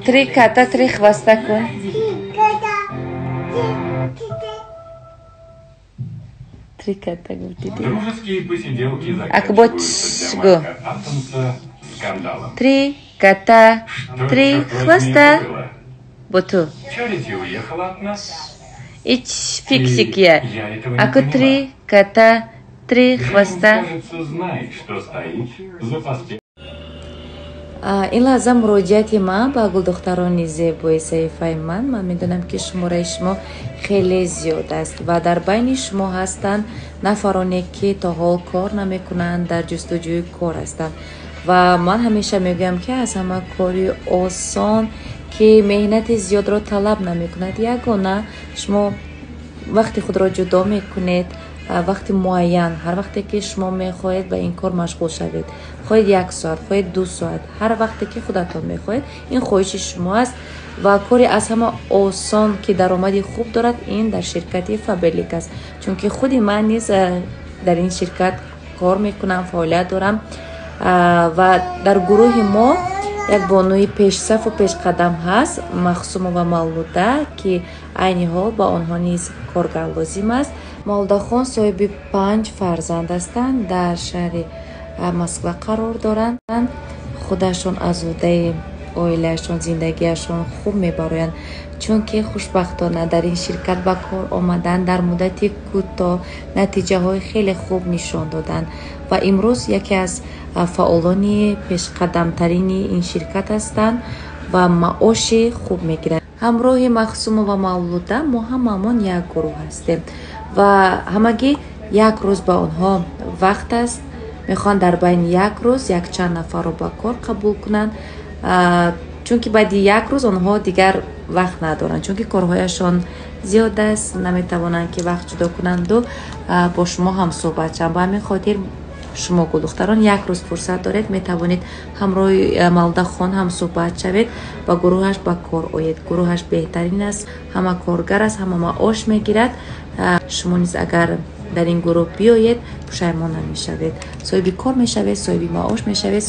Три кота, три хвоста кун. Три кота гуфтиди. Дружеские посиделки заканчиваются для Марка Атомса скандалом. Три кота, Что, три черт возьми, хвоста. это было? Боту. Чарити уехала от нас. Ич И фиксик я. я этого не Аку поняла. три кота, три Джеймс, хвоста. кажется, знает, что стоит за поспе... Ин лаҳза муроҷиати ман ба гулдухтарони зебои саҳифаи ман. Ман медонам, ки шумораи шумо хеле зиёд аст ва дар байни шумо ҳастанд нафароне, ки то ҳол кор намекунанд, дар ҷустуҷӯи кор ҳастанд. Ва ман ҳамеша мегӯям, ки аз ҳама кори осон, ки меҳнати зиёдро талаб намекунад, ягона шумо вақти худро ҷудо мекунед, вақти муайян, ҳар вақте ки шумо мехоҳед ба ин кор машғул шавед, хоҳед 1 соат, хоҳед 2 соат, ҳар вақте ки худатон мехоҳед, ин хоҳиши шумо аст. Ва кори аз ҳама осон, ки даромади хуб дорад, ин дар ширкати Фаберлик аст, чунки худи ман низ дар ин ширкат кор мекунам, фаъолият дорам. Ва дар гурӯҳи мо як бонуи пешсафу пешқадам ҳаст, Махсумова Мавлуда, ки айни ҳол ба онҳо низ коргар лозим аст. Мавлудахон соҳиби 5 фарзанд ҳастанд, дар шаҳри Москва қарор доранд. Худашон аз уҳдаи оилаашон, зиндагиашон хуб мебароянд, чунки хушбахтона дар ин ширкат ба кор омадан, дар муддати кӯтоҳ натиҷаҳои хеле хуб нишон доданд ва имрӯз яке аз фаъолони пешқадамтарини ин ширкат ҳастанд ва маоши хуб мегиранд. Ҳамроҳи Махсумова Мавлуда мо ҳамамон як гурӯҳ ҳастем ва ҳамагӣ як рӯз ба онҳо вақт аст. Мехоҳанд дар байни як рӯз якчанд нафарро ба кор қабул кунанд, чунки баъди як рӯз онҳо дигар вақт надоранд, чунки корҳояшон зиёд аст, наметавонанд, ки вақт ҷудо кунанду бо шумо ҳамсӯҳбат шаванд. Ба ҳамин хотир шумо, гулдухтарон, як рӯз фурсат доред, метавонед ҳамроҳи Мавлудахон ҳамсӯҳбат шавед, ба гурӯҳаш ба кор оед. Гурӯҳаш беҳтарин аст, ҳама коргар аст, ҳама маош мегирад. Шумо низ агар дар ин гурӯҳ биёед, пушаймон намешавед, соҳиби кор мешавед, соҳиби маош мешавед.